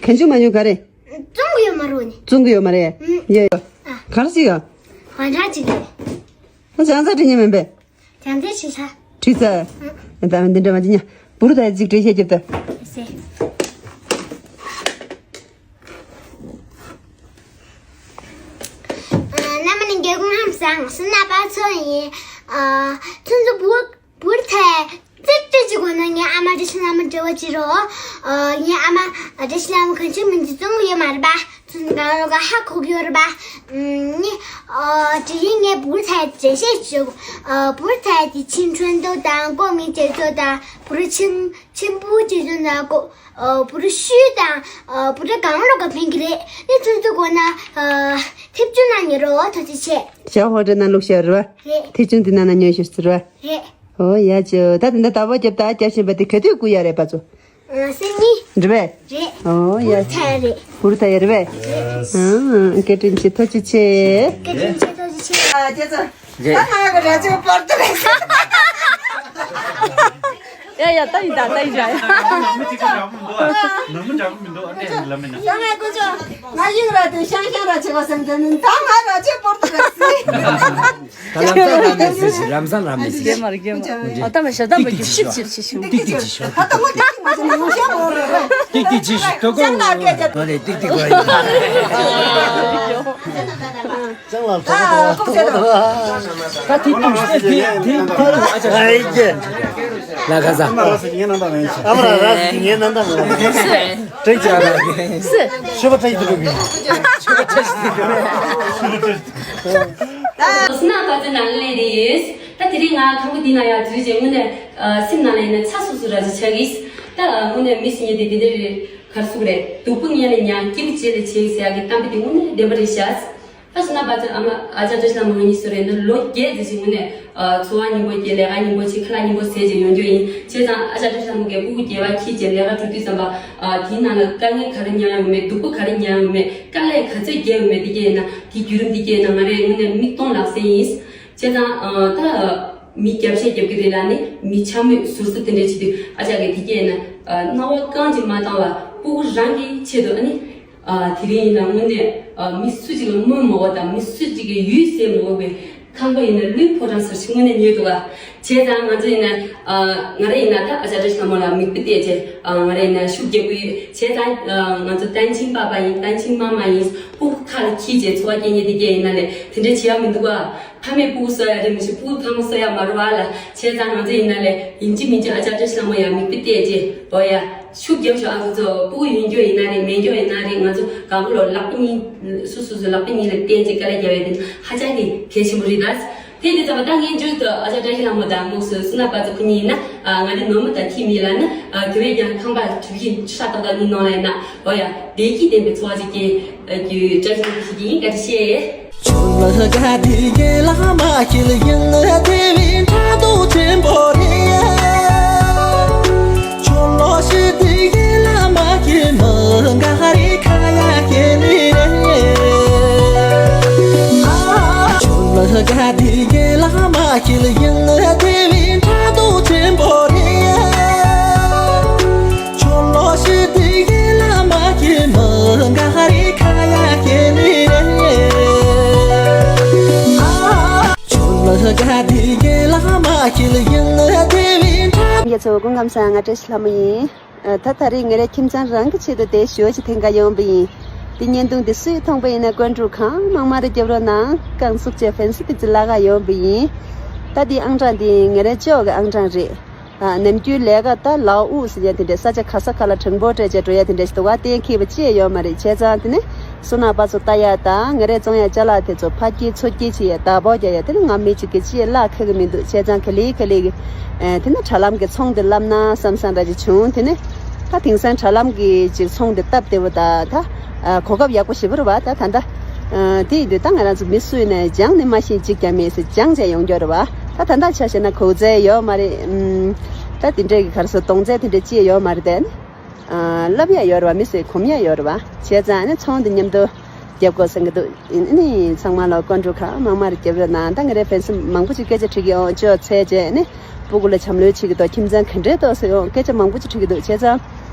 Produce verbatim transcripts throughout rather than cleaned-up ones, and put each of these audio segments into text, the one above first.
གང་བྱུང་མ་བྱུང་ག་རེ། བཙོང་གི་ཡོད་མ་རེད་ནི། བཙོང་གི་ཡོད་མ་རེད། ཡ་ཡ། ག་རེ་ཞིག་ཡ། ང་འདྲ་ཅིག་རེད། ཨ་བྱང་ས་འདྲི་ཉན་མིན་པས། བྱང་ས་ཁྲིད་ས། ཁྲིད་ས། ད་འདི་འདྲ་མ་ཅི་ཉ། བུ་རུ་ད་ཅིག་འདྲི་བཤད་རྒྱབ་ད། ཟེ། ཨ་རྣམ་པ་ནི་རྒྱལ་ཁོངས་ཧམ་སང་སུ་ན་པ་ཚོ་ཡིན། ཨ་ཁྱོད་ཚོ་བུ་བུར་ཐལ། ཙིག་ཙིག་ཅིག་གོ་ན་ངའི་ཨ་མ་བཀྲ་ཤིས་ལྷ་མོ་འབྲེལ་བ་བྱེད་རོགས། ཨ་ངའི་ཨ་མ་བཀྲ་ཤིས་ལྷ་མོ་གང་བྱུང་མིན་གྱི་བཙོང་གི་ཡོད་མ་རེད་པ། ཚོ་ནི་གང་རོགས་ཧ་གོ་གི་ཡོད་རེད་པ། ཨ་ནི་ཨ་དེ་རིང་ངས་བུར་ཐལ་འགྲེལ་བཤད་བྱེད། ཨ་བུར་ཐལ་དེ་ཆིན་ཁྲོན་ཏོ་དང་ཀོ་མི་ཅེ་ཅོ་དང་བུར་ཆིན་ཆིན་པུ་ཅེ་ཅོ་དང་ཀོ། ཨ་བུ་རུ་ཤུ་དང་ཨ་བུ་རུ་གང་རོགས་ག་ཕན་གི་རེད། ནི་ཚོན་ཚོ་གོ་ན་ཨ་ཐེབས་ཆུ་ན་ཉེ་རོ་ཐོ་ཚི་ཆེ། ཞའོ་ཧོ་ཏྲེ་ན་ལུག་ཤར་རེད་བ། རེད། ཐེབས་ཆུ་འདི་ན་ན་ཉོ་ཤུ་ཟེར་བ། རེད། ཨོ་ཡ་ཅོ་ད་དེ་འདྲ་ད་བོ་རྒྱབ་ད་རྒྱབ་བཞིན་པ་དེ་ག་དུས་སྐུ་ཡ་རེད་པ་ཚོ། ཨ་སེ་ནི། རེད་བས། རེད། ཨོ་ཡ། བུར་ཐལ་རེད། བུར་ཐལ་ཡ་རེད་བས། རེད། ཨ་སྐད་འཕྲིན་ཆེ་ཐོ་ཚི་ཆེ། སྐད་འཕྲིན་ཆེ་ཐོ་ཚི་ཆེ། ཨ་ཅེ་ཚོ། རེད། ད་ང་གི་ར་ཅོ་པོར་ཏུ་ག་སི། ཡ་ཡ་ད་ཡིན་ད་ད་ཡིན་ད་ཡ། ནམ་འདྲ་མི་འདུག་ཨ་ནེ་ལ་མེ་ན། ཡ་ང་ཀུ་ཅོ། ང་ཡིག་ར་དེ་ཤང་ཤང་ར་ཆེ་བ་སེམས་ཅན་ནི་ད་ང་ར་ཅོ་པོར་ཏུ་ག་སི། ད་ལམ་སང་ར་མེ་སི་ལམ་སང་ར་མེ་སི། རྒྱ་མར་རྒྱ་མར། ཨ་ད་མ་ཤ་ད་མ་རྒྱ་ཤིབ་ཤིབ་ཤིབ་ཤིབ། ཏིག་ཏིག་ཅི་ཤོ། ཏིག་ཏིག་ཅི་ཤོ། ཏོ་གོ། ཏིག་ཏིག་ཅི་ཤོ། ཏོ་གོ། ཏིག་ཏིག་གོ། ཅང་ལ་ཏོ་གོ་ཏོ་གོ། ད་ཏིག་ཏིག་ཏིག་ཏིག་ཏིག་ཨ་ཅག་ཨ་ཡེ། ལ་ག་ས། ཨ་མ་ར་སི་ངེ་ནན་ད་མེ། ཨ་མ་ར་སི་ངེ་ནན་ད་མེ། ཏྲེ་ཅི་ར་ག། ཤོ་བ་ཏྲེ་ཏོ་གོ། སྣ་པ་ཙི་ནང་ལས་རེད། ད་དེ་རིང་ང་ཁང་པ་འདི་ན་ཡ་དུས་རྗེས་དངོས་གནས་ཨ་སེམས་ནང་ལ་ཡིན་ན་ཚ་སུབ་སུབ་ར་ཅིག་ཆགས་ཀྱིས། ད་དངོས་གནས་མི་སེམས་ཉིད་དེ་དེ་འདྲ་རེད། གར་སུག་རེད། སྡུག་པོ་ཉལ་ལ་ཉལ་སྐྱིད་པོ་བྱེད་ལ་བྱེད་ཟེར་ཡ་གི་གཏམ་དཔེ་དེ་དངོས་གནས་བདེན་པ་རེད་ཤག་ད་སེམས་ནང་པ་ཙི་ཨ་མ་ཨ་ཅག་བཀྲ་ཤིས་ལྷ་མོ་ང་གཉིས་སུ་རེད་ན་ལོ་བརྒྱད་ཙམ་ཞིག་དངོས་གནས་ཨ་འཚོ་བ་སྙིང་པོ་སྐྱེལ་ལས་ཀ་སྙིང་པོ་བྱེད་ཁ་ལག་སྙིང་པོ་ཟས་ཅིག་ཡོང་རྒྱུ་ཡིན། བྱས་ཙང་ཨ་ཅག་བཀྲ་ཤིས་ལྷ་མོ་གིས་སྤུ་གུ་བརྒྱད་པ་ཁྱི་བྱས་ལས་ཀ་འགྲོ་དུས་ཙམ་པ་ཨ་དེའི་ནང་ལ་དཀའ་ངལ་ག་རེ་མྱངས་ཡོང་མེད། སྡུག་པོ་ག་རེ་མྱངས་ཡོང་མེད། དཀའ་ལས་ག་ཚོད་བརྒྱབ་ཡོད་མེད། དེ་སྐྱེས་ན་དེ་བརྒྱུད་རིམ་དེ་སྐྱེས་ན་ང་རའི་དངོས་གནས་མིག་མཐོང་ལག་ཟིན་ཡིན། བྱས་ཙང་ཨ་ད་མི་རྒྱབ་བཤད་རྒྱབ་ཀྱི་རེད་ལ་ནི་མི་འཕྱ་སྨོད་ཟུར་ཟ་དེ་འདྲས་བྱེད་དུས་ཨ་ཅག་གིས་དེ་སྐྱེས་ན་ཨ་རྣ་བ་རྐང་གཅིག་མ་བཏང་བར་སྤུ་གུ་རང་གི་ཆེད་དུ་ཨ་ནི་ཨ་དེ་རིང་ཡིན་ན་དངོས་གནས་ཨ་མི་སུ་གཅིག་ལ་སྨོན་མ་དགོས་དང་མི་སུ་གཅིག་གི་ཡུལ་ཟེར་མ་དགོས་པའི་ཁང་པ་ཡིན་ན་ལུས་ཕོ་བྲང་ཟེར་ཞིག་དངོས་གནས་ཉོས་འདུག་ག་བྱས་ཙང་ང་ཚོ་ཡིན་ན་ཨ་ང་རེ་ཡིན་ན་ད་ཨ་ཅག་བཀྲ་ཤིས་ལྷ་མོ་ལ་མིག་དཔེ་བལྟས་བྱས་ཨ་ང་རེ་ཡིན་ན་ཤུགས་རྒྱག་གི་ཡོད། བྱས་ཙང་ཨ་ང་ཚོ་ཏན་ཆིང་པ་པ་ཡིན། ཏན་ཆིང་མ་མ་ཡིན། སྤུ་གུ་ཁ་ལ་འཁྱེར་བྱས་འཚོ་བ་སྐྱེལ་མཁན་དེ་གས་ཡིན་ན་ལས་དེ་འདྲ་བྱེད་ཡ་མི་འདུག་ག་ཕ་མས་སྤུ་གུ་གསོ་ཡ་རེད་མི་ཤེས། སྤུ་གུ་ཕ་མ་གསོ་ཡ་མ་རེད་བ་ལ། བྱས་ཙང་ང་ཚོ་ཡིན་ན་ལས་ཡིན་གཅིག་མིན་གཅིག་ཨ་ཅག་བཀྲ་ཤིས་ལྷ་མོ་ཡ་མིག་དཔེ་བལྟས་བྱས་འོ་ཡ། ཤུགས་རྒྱབ་ཤོག་ཨ་ཁུ་ཚོ། སྤུ་གུ་ཡོད་རྒྱུ་ཡིན་ན་རེད། མེད་རྒྱུ་ཡིན་ན་རེད། ང་ཚོ་གང་ག་ལོ་ལག་པ་གཉིས་སོ་སོ་སོའི་ལག་པ་གཉིས་ལ་བརྟེན་བྱས་དཀའ་ལས་རྒྱབ་ཡ་དེ་ཧ་ཅང་གི་གལ་ཆེན་པོ་རེད་ད། དེ་དུས་ཙམ་པ་ད་ངས་མཇུག་ཏུ་ཨ་ཅག་བཀྲ་ཤིས་ལྷ་མོ་དང་མུག་སུ་སུ་ན་པ་ཚོ་ཁོ་གཉིས་ཡིན་ན་ང་རེ་ནོར་མོ་དང་ཁྱིམ་ཡིན་ལ་ན་དེ་བས་ཀྱང་ཁང་པ་གྲུ་བཞི་ཤ་སྟག་སྟག་གཉིས་ནང་ལ་ཡིན་ན་འོ་ཡ་བདེ་སྐྱིད་ལྡན་པའི་འཚོ་བ་ཞིག་སྐྱེལ་རྒྱུའི་བཀྲ་ཤིས་ཤིག་ཡིན། བཀའ་དྲིན་ཆེ། ངེད་ཚོ་སྐུ་ཁམས་བཟང་། ང་བཀྲ་ཤིས་ལྷ་མོ་ཡིན། ཨ་ད་ད་རེས་ངེད་རའི་ཁྱིམ་ཚང་རང་གི་ཆེད་དུ་དེ་ཞོ་ཞིག་འཐེན་ག་ཡོང་པ་ཡིན། འདི་བརྙན་ཐུང་འདི་སུས་མཐོང་པ་ཡིན་ན་ཀོན་ཀྲུག་གང་མང་མང་རེ་རྒྱབ་རོགས་གནང་། རྐང་ཚུགས་བཅས་ཕན་སི་དེ་ཚོ་ལ་ག་ཡོང་པ་ཡིན། ད་འདི་ཨང་གྲངས་འདི་ངེད་རའི་ཅོག་གི་ཨང་གྲངས་རེད། ཨ་ནམ་རྒྱུན་ལས་ཀ་ད་ལའོ་དབུ་ཟེར་ཡ་དེ་འདྲས་ས་ཆ་ག་ས་ག་ལ་གྲངས་འབོར་སྤྲད་བྱས་འགྲོ་ཡ་དེ་འདྲས་ཞིག་འདུག་ག་གཏན་འཁེལ་བ་ཅི་ཡང་ཡོད་མ་རེད། བྱས་ཙང་དེ་ནི་སོ་ནག་པ་ཚོ་ལྟ་ཡ་དང་ངེད་རའི་བཙོང་ཡ་ཅ་ལག་དེ་ཚོ་ཕར་སྐྱེལ་ཚུར་སྐྱེལ་བྱེད་ཡ་བདག་པོ་རྒྱག་ཡ་དེ་ནི་ང་མི་གཅིག་གིས་ཅི་ཡང་གླ་ཁེལ་གི་མི་འདུག་བྱས་ཙང་ག་ལེ་ག་ལེ་གི་ཨ་དེ་ནི་དྲ་ལམ་གི་ཚོང་དེ་བསླབ་ན་བསམ་བསམ་འདྲ་ཅིག་བྱུང་། དེ་ནི་ད་དེང་སང་དྲ་ལམ་གི་ཅིག་ཚོང་དེ་སྟབས་བདེ་བོ་ད་ད་ཨ་གོ་སྐབས་ཡག་པོ་ཞེ་པོ་རེད་བ། ད་ད་ད་ཨ་དེ་ཡིན་དུས་ད་ང་རང་ཚོ་མི་སུ་ཡིན་ནའི་སྦྱངས་ནས་མ་ཤེས་གཅིག་ཀྱང་མེད་ཟེར་སྦྱངས་བྱས་ཡོང་རྒྱུ་རེད་བ། ད་ད་ལྟ་ཆ་བཞག་ན་གོ་རྩལ་ཡོད་མ་རེད། ཨུམ། ད་དེ་འདྲའི་གི་ག་རེ་ཟེར་གདོང་རྩལ་དེ་འདྲ་ཅི་ཡང་ཡོད་མ་རེད་དེ། ཨ་བསླབ་ཡ་ཡོད་རེད་བ། མི་སུས་གོམས་ཡ་ཡོད་རེད་བ། བྱས་ཙང་ནི་ཚོང་འདི་མཉམ་དུ་རྒྱབ་དགོས་བསམ་གི་འདུག་ཨ་ནི་ཚང་མ་ལ་ཀོན་ཀྲུག་གང་མང་མང་རེ་རྒྱབ་རོགས་གནང་། ད་ངེད་རའི་ཕན་སི་མང་པོ་ཅིག་སྐད་ཆ་དྲིས་ཀྱི་ཡོང་། ཅོ་ཚེ་བྱས་ནི་སྤུ་གུ་ལ་བྱམས་བློ་བྱེད་ཀྱི་འདུག་ཁྱིམ་ཚང་ག་འདྲའི་ཏོག་ཙམ་ཡོང་སྐད་ཆ་མང་པོ་ཅིག་དྲིས་ཀྱི་འདུག་བྱས་ཙང་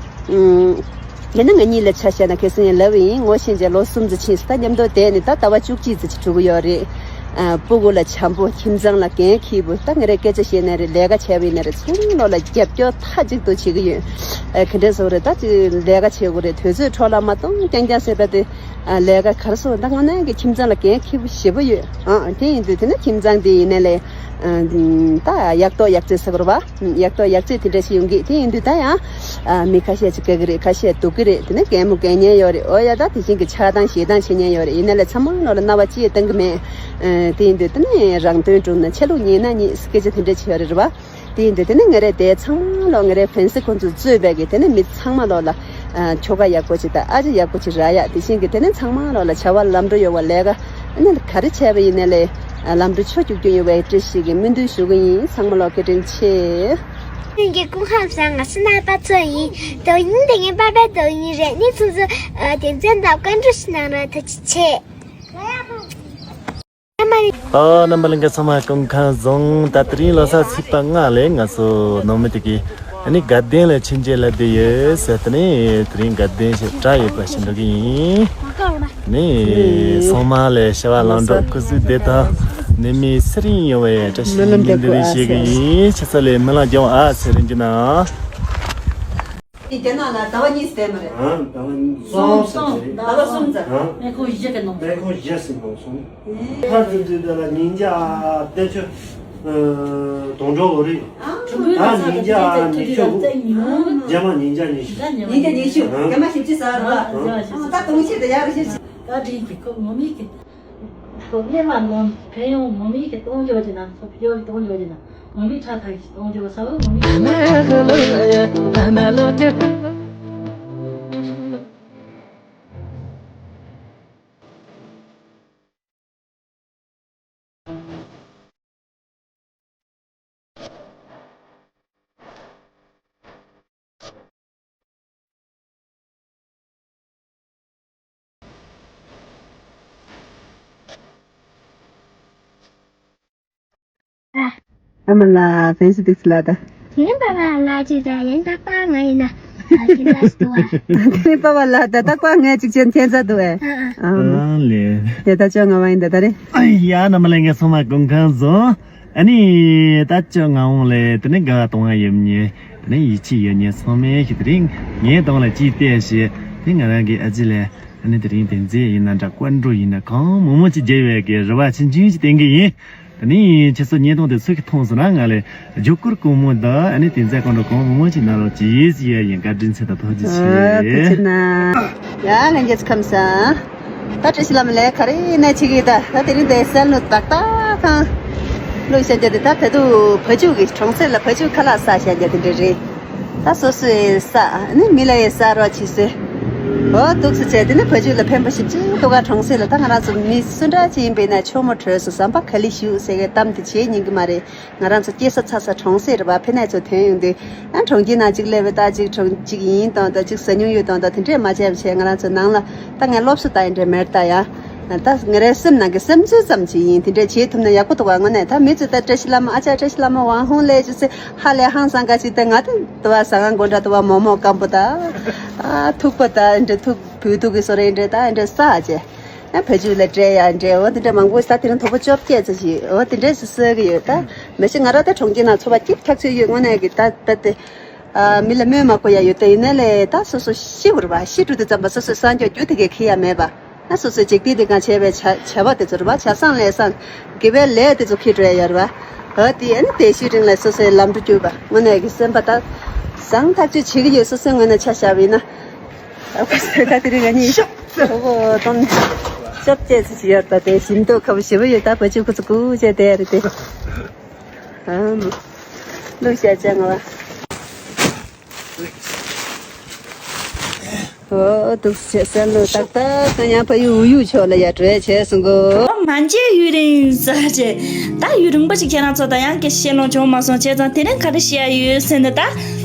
ཨུམ། དེ་ནི་ང་གཉིས་ལ་ཆ་བཞག་ན་ཁ་སང་ཡང་ལབ་པ་ཡིན། ངོ་ཤེས་བྱས་ལོ་གསུམ་ཙམ་ཕྱིན་སོང་། ད་མཉམ་དུ་བསྡད་ནས་ད་ཟླ་བ་བཅུ་གཅིག་ཙམ་ཅིག་འགྲོ་གི་ཡོད་རེད། ཨ། སྤུ་གུ་ལ་བྱམས་པོ། ཁྱིམ་ཚང་ལ་འགན་འཁྱེར་པོ། ད་ང་རས་སྐད་ཆ་བཤད་ན་རེད། ལས་ཀ་བྱས་པ་ཡིན་ན་རེད། ཚང་མ་ལོག་ལ་རྒྱབ་སྐྱོར་མཐའ་གཅིག་ཏུ་བྱེད་ཀྱི་ཡོད། ཨ། ག་འདྲས་བཟོ་རེད། ད་ཅིག་ལས་ཀ་བྱེད་དགོས་རེད། དུས་ཚོད་འཕྲོ་བརླག་མ་གཏོང་། རྐྱང་རྐྱང་བྱས་པ་དེ། ཨ། ལས་ཀ་ག་རེ་བཟོ། ད་དངོས་གནས་ཀྱི་ཁྱིམ་ཚང་ལ་འགན་འཁྱེར་པོ་ཞེ་པོ་ཡོད། ཨ། དེ་ཡིན་དུས་དེ་ནི་ཁྱིམ་ཚང་དེ་ཡིན་ནའི་ལས། ཨ། ད་ཡག་ཐོག་ཡག་བརྩེགས་ཟེར་དགོས་རེད་པ། ཡག་ཐོག་ཡག་བརྩེགས་དེ་འདྲ་ཞིག་ཡོང་གི། དེ་ཡིན་དུས་ད་ཡང་། ཨ། མི་ཁ་ཤས་ཅིག་དགའ་གི་རེད། ཁ་ཤས་སྡུག་གི་རེད། དེ་ནས་གད་མོ་བགད་མཁན་ཡོད་རེད། འོ་ཡ། ད་དེ་བཞིན་གྱི་ཆགས་སྡང་ཞེ་སྡང་བྱེད་མཁན་ཡོད་རེད། ཡིན་ན་ལས་ཚང་མ་ལོག་ལ་རྣ་བ་གཅིག་གཏོང་གི་མེད། ཨ། དེ་ཡིན་དུས་དེ་ནས་རང་དོན་སྒྲུབ་ན་ཆ་ལུགས་ཉན་ན་ཉན་ཟེར་སྐད་ཆ་དེ་འདྲ་ཅིག་ཡོད་རེད་པ། དེ་ཡིན་དུས་དེ་ནས་ང་རས་དེ་ཚང་མ་ལོག་ང་རའི་ཕན་སེ་ཁོང་ཚོ་གཙོས་པའི་གི་དེ་ནས་མི་ཚང་མ་ལོག་ལ། ཨ། ཁྱོ་ག་ཡག་པོ་ཅིག་དང་ཨ་ཅག་ཡག་པོ་ཅིག་རག་ཡ། དེ་བཞིན་གྱི་དེ་ནས་ཚང་མ་ལོག་ལ་བྱ་བ་ལམ་འགྲོ་ཡོང་བ། ལས་ཀ་ཨ་ནི་ག་རེ་བྱས་པ་ཡིན་ནའི་ལས། ཨ། ལམ་འགྲོ་ཕྱོགས་རྒྱུག་རྒྱུ་ཡོང་བའི་བཀྲ་ཤིས་ཀྱི་སྨོན་འདུན་ཞུ་གི་ཡིན། ཚང་མ་ལོག་བཀའ་དྲིན་ཆེ། ངེད་ཀྱི་སྐུ་ཁམས་བཟང་། ང་ཚོ་ནང་པ་ཚོ་ཡིན། དོ་ཡིན་དེ་ངའི་པ་པའི་དོ་ཡིན་རེད། ནི་ཚོ་ཚོ། ཨ། དེ་ཚོ་འདབ་ཀ་འགྲོ་ཞིག་ནང་ན་ཐུགས་རྗེ་ཆེ། ཨ། རྣམ་པ་ལྷན་རྒྱས་ཚང་མ་སྐུ་ཁམས་བཟང་། ད་དེ་རིང་ལོ་གསར་ཚེས་པ་ལྔ་ལ་ང་ཚོ་ནང་མི་དེ་གི་ཨ་ནི་དགའ་ལྡན་ལ་ཆིབས་བསྒྱུར་ལ་བསྡད་ཡོད་ཟེར། དེ་ནས་དེ་རིང་དགའ་ལྡན་ཞེ་དྲག་ཡོད་པ་ཞིག་འགྲོ་གི་ཡིན། ནི་སོ་མ་ལས་བྱ་བ་ལམ་འགྲོ་སྐུ་གཟུགས་བདེ་ཐང་། ནད་མེད་ཚེ་རིང་ཡོང་བའི་བཀྲ་ཤིས་སྨོན་འདུན་རེ་ཞུ་གི་ཡིན། ཁྱེད་ཚོ་ལ་སྨོན་ལམ་རྒྱག་ཨ་ཟེར་རིན་གྱི་ན། དེ་རྒྱ་ནག་ལ་ཟླ་བ་གཉིས་ཟེར་མ་རེད། ཨང་། ཟླ་བ་གསུམ་ཟེར་རེད། ཟླ་བ་གསུམ་ཙམ། ཨང་། སྨན་ཁང་བཞི་གི་ནང་། སྨན་ཁང་བཞི་ཟིན་པ་སོང་། ཨེ། ཕར་ཚུར་འཛུལ་དེ་ལ་ཉིན་རྒྱ་བསྟན་ཆོས་དོན་གྲོགས་ལོ་རེད། ཨང་། ད་ཉིན་རྒྱ་ཉི་ཤུ། རྒྱ་མ་ཉིན་རྒྱ་ཉི་ཤུ། ཉིན་རྒྱ་ཉི་ཤུ། ཨང་། རྒྱ་མ་བཞི་བཅུ་ཟེར་རེད་པ། ཨང་། ད་དུང་ཕྱིར་དུ་ཡར་ཕྱིར། བཀའ་དྲིན་གྱིས་ཁོ་ངོ་མས་ཀྱི། ཁོ་སྔོན་མ་ནང་ཕན་ཡོན་ངོ་མས་ཀྱི་གཏོང་རྒྱུ་ཡིན་ན། ཁོ་ཕན་ཡོན་གཏོང་རྒྱུ་ཡིན་ན། ངོ་མས་ཁྲ་ཐག་གི་གཏོང་རྒྱུ་ས་བོ་ངོ་མས། ཨ་མ་ལགས། ཕན་སེ་ཏིག་སི་ལ་ད། དེ་རིང་པ་པ་ལགས་ཅིག་ད་ཡིན། ད་པ་ང་ཡིན་ན། ཨ། དེ་ལ་སྟོ་བ། དེ་རིང་པ་པ་ལགས་ད་ད་པ་ང་ཅིག་ཅན་ཐན་ཚ་འདུག་ཨེ། ཨ། ཨ་ལེ། དེ་ད་ཅོ་ང་བ་ཡིན་ད་ད་རེད། ཨ་ཡ། རྣམ་པ་ལྷན་རྒྱས་ཚང་མ་སྐུ་ཁམས་བཟང་། ཨ་ནི་ད་ཅོ་ང་འོང་ལེ། དེ་ནི་དགའ་གཏོང་ཡ་ཡོད་མཁན། དེ་ནི་ཡིད་ཆེས་ཡོད་མཁན་ཚང་མས་ཤིག་དེ་རིང་ངའི་གདོང་ལ་ཅིག་བལྟས་ཤིག་དེ་ང་རང་གི་ཨ་ཅེ་ལས། ཨ་ནི་དེ་རིང་དེ་ཚོ་ཡིན་ན་འདྲ། ཀོན་ཀྲོ་ཡིན་ན། གང་མང་མང་ཅིག་རྒྱབ་ཡོད་གི། རེ་བ་ཆེན་ཆུང་ཅིག་བསྟན་གི་ཡིན། ད་ནི་ཁྱེད་ཚོ་བརྙན་ཐུང་དེ་ཚོ་གི་མཐོང་སོང་ན་ང་ལ་བརྒྱུད་སྐུར་གང་མང་དང་། ཨ་ནི་དེ་ཚོ་གང་འདྲ་གང་མང་མང་ཅིག་གནང་རོགས་གྱིས་ཟེར་ཡ་ཡིན། བཀའ་དྲིན་ཆེ་དང་ཐུགས་རྗེ་ཆེ། ཨ། ཐུགས་རྗེ་གནང་། ཡ། ལྷན་རྒྱས་ཚོ་ཁམས་བཟང་། ད་བཀྲ་ཤིས་བླ་མ་ལས་ག་རེ་ནས་བྱེད་ཀྱི་ད། ད་དེ་རིང་དེ་སལ་ནུ་ཏག་ཏག་ཁང་། ལུག་ཤ་རྒྱ་དེ་ད་ད་དུ་བ་ཕྱུགས་ཀྱི་གྲོང་གསེབ་ལ་བ་ཕྱུགས་ཁ་ལག་ཟ་ཤ་རྒྱ་དེ་འདྲ་རེད། ད་སོ་སོའི་ཟ་ནི་མི་ལ་ཡི་ཟ་རོགས་བྱེད་སྲོལ། འོ་འདུག་སེ་བྱས། དེ་ནི་བ་ཕྱུགས་ལ་ཕན་པ་ཞིབ་ཅིག་འདུག་ག་གྲོང་གསེབ་ལ་ད་ང་རང་ཚོ་མི་སུ་འདྲ་ཅིག་ཡིན་པ་ཡིན་ན་ཆོ་མོ་བྲོས་སོ། ཟམ་པ་ག་ལེ་བཞུགས་ཟེར་གི་གཏམ་དེ་བྱེད་ཉན་གི་མ་རེད། ང་རང་ཚོ་སྐྱེས་ས་འཚར་ས་གྲོང་གསེབ་རེད་པ། ཕན་ནས་ཚོ་ཐོན་ཡོང་དུས། ཨ། གྲོང་ཁྱེར་ནང་གཅིག་སླེབས་པ་ད་གཅིག་གྲོང་གཅིག་ཡིན་གཏོང་དང་། གཅིག་ཟ་སྙུང་ཡོད་གཏོང་དང་། དེ་འདྲས་མ་བྱས་པ་བྱས། ང་རང་ཚོ་ནང་ལ་ད་ངས་སློབ་གསོ་ད་ཡིན་འདྲས་མེད་ད་ཡ། ད་ང་རའི་སེམས་ནང་གི་བསམ་ཚུལ་ཙམ་ཅིག་ཡིན། དེ་འདྲས་བྱེད་ཐུབ་ན་ཡག་པོ་འདུག་ག་དངོས་གནས་ད་མི་ཚོས་ད་བཀྲ་ཤིས་བླ་མ། ཨ་ཅག་བཀྲ་ཤིས་བླ་མ་ཝང་ཧུང་ལས་ཅུ་ཚེ་ཧ་ལས་ཧང་སང་ག་ཅིག་ད་ང་ད་དུ་བ་ཟ་ཁང་སྒོ་འགྲམ་དུ་བ་མོག་མོག་སྐམ་པོ་ད། ཨ། ཐུག་པ་ད་འདྲ་ཐུག་བུ་ཐུག་གི་སོ་རེ་འདྲ་ད་འདྲ་ཟ་བྱས། ཨ། བ་ཕྱུགས་ལ་སྤྲད་ཡ་འདྲ། འོ་དེ་འདྲ་མང་པོ་ཟ། དེ་རིང་དོ་པོ་བཅོ་བརྒྱད་ཙམ་ཞིག་འོ་དེ་འདྲས་སུ་ཟ་གི་ཡོད་ད། མི་ཤི་ང་རང་ད་གྲོང་ཁྱེར་ནང་འཚོ་བ་སྐྱིད་ཐག་ཆོད་ཡོད། དངོས་གནས་ཀྱི་ད་ད་དེ། ཨ། མི་ལ་སྨོན་མ་དགོས་ཡ་ཡོད་ད། ཡིན་ནའི་ལས་ད་སོ་སོ་ཤི་བར་བ་ཤི་འགྲོ་དུས་ཙམ་པ་སོ་སོའི་སངས་རྒྱས་རྒྱུ་དེ་གས་ཁེ་ཡ་མེད་པ། ཨ། སོ་སོའི་འཇིག་རྟེན་འདི་གང་བྱས་པའི་བྱ་བྱ་བ་དེ་ཚོ་རེད་པ། བྱ་བཟང་ལས་བཟང་དགེ་བའི་ལས་དེ་ཚོ་ཁེ་འགྲོ་ཡ་ཡོད་རེད་པ། འོ་དེ་ཨ་ནི་དེ་ཤི་རིང་ལ་སོ་སོའི་ལམ་འགྲོ་རྒྱུག་པ། དངོས་གནས་ཀྱི་སེམས་པ་ད་བཟང་ཐག་ཆོད་བྱེད་ཀྱི་ཡོད། སོ་སོའི་ངོས་ནས་ཆ་བཞག་པ་ཡིན་ན། ཨ་ཁུ་ཟེར་ད་དེ་རིང་ང་གཉིས་ཤོག་ཟེར། ཨོ་ཧོ་དོན་ཤོག་བཅས་ཚེ་ཅི་ཡོད་ད། དེ་ཞིམ་མདོག་ཁ་པོ་ཞེ་པོ་ཡོད་ད། བ་ཕྱུགས་ཁོ་ཚོ་སྒུག་བྱས་བསྡད་རེད་དེ། ཨམ། ལུག་ཤ་ཅང་བ། ཨོ་འདུག་སེ་བྱས་སེམས་ལ་ཏག་ཏག་ད་ཡང་ཕ་ཡུལ་འུ་ཡུལ་ཕྱོགས་ལ་ཡར་བྲོས་བྱས་སོང་གོ། ཨོ་མ་མཇལ་ཡུན་རིང་ཟེར་བྱས། ད་ཡུན་རིང་པོ་ཞིག་ཁྱེད་རང་ཚོ་དང་ཡང་སྐད་ཆ་བཤད་ལོང་བྱུང་མ་སོང་བྱས་ཙང་། དེ་རིང་ག་རེ་བཤད་ཡ་ཡོད་ཟེར་ན། ད་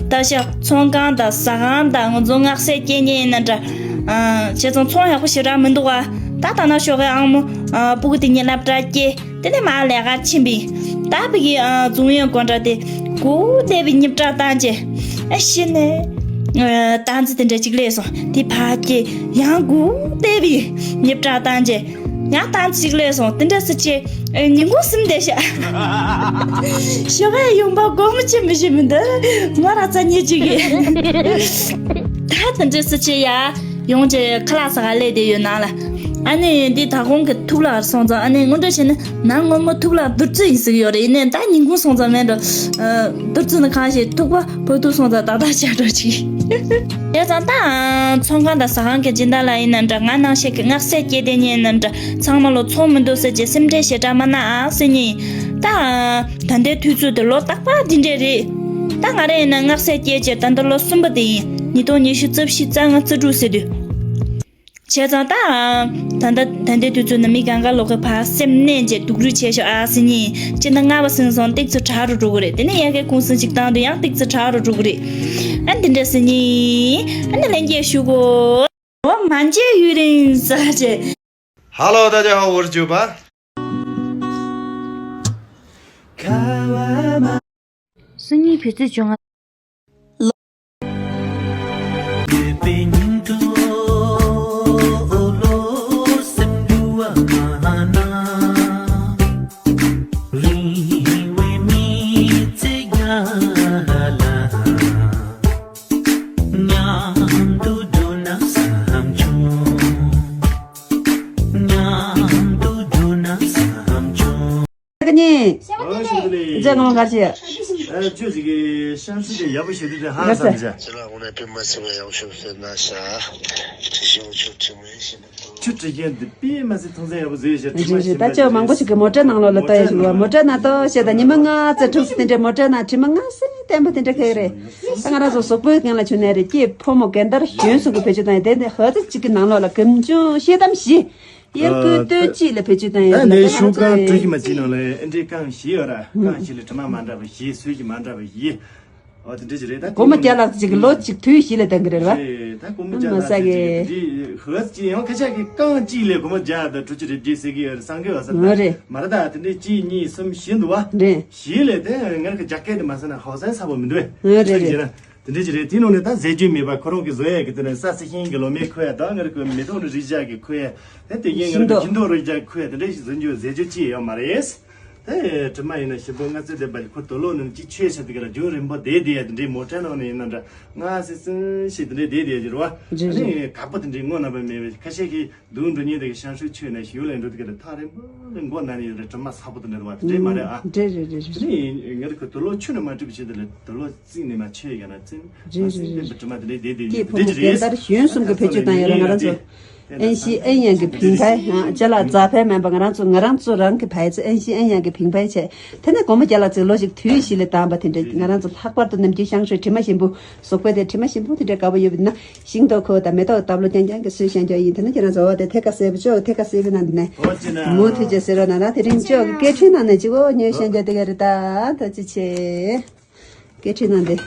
ད་ཤ་ཚོང་ཁང་དང་ཟ་ཁང་དང་ང་ཚོ་སྔགས་སྲས་སྐྱེ་ཉེ་ཡིན་ན་འདྲ། ཨ། བྱས་ཙང་ཚོང་ཡག་པོ་ཞེ་དྲག་མི་འདུག་བ། ད་ད་ན་ཞོགས་ཀའི་ཨང་མོ། ཨ། སྤུ་གུ་དེ་གཉིས་སློབ་གྲྭ་སྐྱེལ། དེ་ནས་མར་ལས་ཀ་ཕྱིན་པས། ད་ཕ་གི། ཨ། ཛུང་ཡོན་ཀོན་ཏྲ་དེ་གོ་བདེ་བའི་རྙིབ་བྲ་བཏང་བྱས། ཨ། གཞི་ནས་ ཨ། སྟག་རྩེ་དེ་འདྲ་གཅིག་སླེབས་སོང་། དེ་ཕར་སྐྱེལ། ཡང་སྒུག་བལྟས་པས་ཉེ་བྲག་བཏང་རྗེས། ཡང་སྟག་རྩེ་གཅིག་སླེབས་སོང་། དེ་འདྲ་སེ་བྱས། ཨ། ཉིན་གུང་གསུམ་བསྡད་ཤག་ཞོགས་ཀས་ཡོང་པ་སྒོར་མོ་ཅི་མི་ཤེས་མི་འདུག་ང་རང་རྩ་ཉེ་གཅིག་གིས། ད་དེ་འདྲ་སེ་བྱས་ཡ། ཡོང་རྗེས་ཁ་ལག་ཟ་ག་སླེབས་བསྡད་ཡོད་ནང་ལ། ཨ་ནི་འདི་ད་གོང་གི་ཐུག་ལ་སོང་ཙང་། ཨ་ནི་སྔོན་འགྲོ་བྱས་ན་ནང་སྔོན་མོ་ཐུག་ལ་བདུད་རྩི་ཡིན་ཟིག་ཡོད་རེད། ཡིན་ནའི་ད་ཉིན་གུང་སོང་ཙང་མེད་འགྲོ། ཨ། བདུད་རྩི་ནི་གང་ཞིག་ཐུག་པ་བོད་ཐུག་སོང་ཙང་ཏག་ཏག་ཆགས་འགྲོ་ཅིག་བྱས་ཙང་ད་ཚོང་ཁང་དང་ཟ་ཁང་གི་སྦྱིན་བདག་ལ་ཡིན་ན་འདྲ། ང་ནང་བཞིན་གྱི་སྔགས་སྲས་སྐྱེས་དེ་ཉིན་ན་འདྲ། ཚང་མ་ལོ་ཚོང་མི་འདུག་ཟེར་རྗེས་སེམས་ཁྲལ་ཞེ་དྲག་མ་གནང་ཨ་ཟེར་ཉིན། ད་ད་ལྟའི་དུས་ཚོད་དེ་ལོ་རྟག་པར་འདི་འདྲས་རེད། ད་ང་རང་ཡིན་ན་སྔགས་སྲས་སྐྱེས་རྗེས་ད་ལྟ་ལོ་གསུམ་པ་དེ་ཡིན། ཉིས་སྟོང་ཉི་ཤུ་རྩ་བཞི་རྩ་ལྔ་རྩ་དྲུག་ཟེར་དུས། བྱས་ཙང་ད། ད་ལྟ་ད་ལྟའི་དུས་ཚོད་ནང་མི་གང་ག་ལོག་གི་ཕར་སེམས་གནས་བྱས་སྡུག་རུས་བྱས་ཤོག་ཨ་ཟེར་ཉིན། སྤྱིར་ན་ལྔ་པ་ཟིན་སོང་། ཏིག་ཙི་དྲག་རུ་འགྲོ་གི་རེད། དེ་ནས་ཡ་གི་ཁུངས་སུ་ཅིག་བཏང་དུས་ཡང་ཏིག་ཙི་དྲག་རུ་འགྲོ་གི་རེད། ཨ། འདི་འདྲ་ཟེར་ཉིན། ཨ་ནི་ལན་རྒྱས་ཞུ་གོ། འོ། མ་མཇལ་ཡུན་རིང་ཟེར་བྱས། Hello，大家好，我是九八。 སང་ཉིན་བོད་ཚེས་བཅོ་ལྔ། མཉམ་དུ་འགྲོ་ན་བསམ་བྱུང་། མཉམ་དུ་འགྲོ་ན་བསམ་བྱུང་། ཨོ། བཀྲ་ཤིས་བདེ་ལེགས། ཨ། ཁྱོད་ཅིག་གི་ཤང་ཤུ་དེ་ཡག་པོ་ཞེ་དྲག་དེ་ཧང་སང་བྱ། ཁྱེད་ལ་དངོས་གནས་དཔེ་མ་སྲིད་པ་ཡག་ཤོས་ཟེར་ན་ཤ། དྲི་ཞིམ་ཆུ་དྲི་མོའི་ཞིམ། ཆུ་དྲི་ཞིམ་འདི་དཔེ་མ་སྲིད་ཐོག་ཚད་ཡག་པོ་བཟོས་ཤག་དྲི་མ་ཞིམ་པ། ད་ཅོ་མང་པོ་ཞིག་གི་མོ་ཊ་ནང་ལོགས་ལ་ལྟ་ཡ་ཞིག་ལ། མོ་ཊ་ནང་ལྟོས་ཤེས། ད་ཉི་མ་ལྔ་ཙམ་འཁྲུགས་སེ་དེ་འདྲའི་མོ་ཊ་ནང་དྲི་མ་ལྔ་སེ་བསྟན་པ་དེ་འདྲ་ཁེག་རེད། ད་ང་རང་ཚོ་གཟུགས་པོའི་སྒང་ལ་ཆུ་ནས་རེད། སྐྱེས་ཕོ་མོ་རྒན་དར་གཞོན་གསུམ་གྱི་བེད་སྤྱོད་བཏང་ཡ་དེ་འདི་ཧ་ཙི་གཅིག་གི་ནང་ལོགས་ལ་གམ་ཆུང་ཤེལ་དམ་བཞི། གཡར་ཁུ་སྟོད་གཅིག་ལ་བེད་སྤྱོད་བཏང་ཡོད། ད་ནས་ཤུག་རྐང་གྲུ་བཞི་མ་གཅིག་ནང་ལ་ཨེ་འདྲའི་རྐང་བཞི་ཡོད་ར། རྐང་བཞི་ལ་དྲི་མ་མ་འདྲ་བ་བཞི། སོས་ཀྱི་མ་འདྲ་བ་བཞི། འོ་དེ་འདྲ་ཅིག་རེད། ད་སྒོར་མོ་བརྒྱ་ལྷག་ཅིག་གི་ལོ་གཅིག་དུས་བཞི་ལ་བཏང་གི་རེད་བ། རེད། ད་སྒོར་མོ་བརྒྱ་ལྷག་ཅིག་གི་འདི་ཧོས་ཅིག་ཡང་ཁ་ཤས་ཀྱི་རྐང་གཅིག་ལ་སྒོར་མོ་བརྒྱ་དང་དྲུག་ཅུ་རེ་བརྒྱད་ཟེར་གི་ཡོད་རེད། སང་གི་བ་ས་ད་རེད། མ་རེད། ད་དེ་འདྲའི་གཅིག་གཉིས་གསུམ་བཞི་འདུག་བ། རེད། བཞི་ལས་དེ་ངར་གི་རྒྱ་སྐད་དེ་མ་ཟེར་ན་ཧོ་སན་ས་བོ་མི་འདུག་བས། རེད་རེད། དེ་ནང་ནས་ད་ཟས་བཅུད་མེད་པ་ཁོ་རང་གི་བཟོ་ཡས་ཀྱི་དེ་ནས་ས་སི་ཤིང་གི་ལོ་མའི་ཁོ་ཡ་ད་ངར་གི་མེ་ཏོག་རི་རིགས་ཀྱི་ཁོ་ཡ། དེ་དེ་ཡིན་ངར་གི་ཤིང་ཏོག་རི་རྒྱ་ཁོ་ཡ་དེ་འདྲ་ཞིག་བཟོ་རྒྱུ་ཟས་བཅུད་ཅི་ཡོད་མ་རེད། དེ་དྲི་མ་ཡིན་ན་ཞིམ་པོ་ལྔ་ཙེ་དེ་བལ་ཁོ་དུ་ལོ་ནང་ཅི་ཆོས་ཆ་དེ་ག་ལ་རྒྱུན་རིང་པོ་བསྡད་བསྡད་ཡ་དེ་འདྲའི་མོ་ཊ་ནང་ནས་ཡིན་ན་འདྲ་ང་སི་སི་ཞིག་དེ་འདྲའི་བསྡད་བསྡད་ཡ་ཅི་རུ་བ། རེད་རེད། ཨ་ནི་དགའ་པོ་དེ་འདྲའི་དངོས་རྣམ་པ་མེད་པའི་ཁ་ཤས་ཀྱིས་སྡུག་འགྲོ་ཉེན་དེ་གི་ཤང་ཤུ་ཆོས་ནས་ཞིག་ཡུལ་ལས་འགྲོ་དེ་ག་ལ་ཐག་རིང་པོ་ལ་མགོ་ན་ནས་ཡོད་རེད། དྲི་མ་ཚ་པོ་དེ་འདྲ་རུ་བ་དེ་འདྲའི་མ་རེད་ཨ། རེད་རེད་རེད་རེད། དེ་ནི་ངེད་ཁོ་དུ་ལོ་ཆུ་ནས་མ་བྲིས་པ་ཆེ་དེ་ལ་དུ་ལོ་རྩིས་ནས་མ་ཆོས་ཡ་ན་རྩིས་མ་རེད་སྲིད་རེད། དེ་དྲི་མ་དེ་འདྲའི་བསྡད་བསྡད་ཡོད་དེ་ཕོ་དེ་མོ་ཅི་རེད། རྒན་དར་གཞོན་གསུམ་གྱི་བེད་སྤྱོད་བཏང་ཡ་ལ་ང་རང་ཚོ། ཨན་ཤི་ཨན་ཡང་གི་ཕིང་ཕའི་ཧང་ཅ་ལག་རྫ་ཕའི་མེན་པ་ང་རང་ཚོ་ང་རང་ཚོ་རང་གི་ཕའི་ཚེ་ཨན་ཤི་ཨན་ཡང་གི་ཕིང་ཕའི་ཆེ། དེ་ནས་སྒོར་མོ་བརྒྱ་ལྷག་ཅིག་ལོ་ཞིག་དུས་བཞི་ལས་བཏང་པ་དེ་འདྲ་ང་རང་ཚོ་ལྷག་པར་དུ་ནམ་རྒྱུན་ཤང་ཤོས་དྲི་མ་ཞིམ་པོ་གཟུགས་པོ་དེ་དྲི་མ་ཞིམ་པོ་དེ་འདྲ་དགའ་པོ་ཡོད་པ་ན་ཤིང་ཏོག་ཁོ་དང་མེ་ཏོག་བཏབ་ལོ་རྐྱང་རྐྱང་གི་སུས་ཤང་ཀྱང་ཡིན། དེ་ནས་ཁྱེད་རང་ཚོ་འོ་དེ་ཐད་ཀ་གསལ་པོ་ཅོག་ཐད་ཀ་གསལ་པོའི་ནང་དུ་ནས་མུ་མཐུད་ཅེས་ཟེར་རོགས་གནང་། ད་དེ་རིང་ཅོག་གི་སྐད་འཕྲིན་ནང་ནས་ཅིག་འོ་ཉོས་ཤང་ཀྱང་དེ་ག་རེ་ད་ད་ཅི་ཆེ་སྐད་འཕྲིན་ནང་དེ།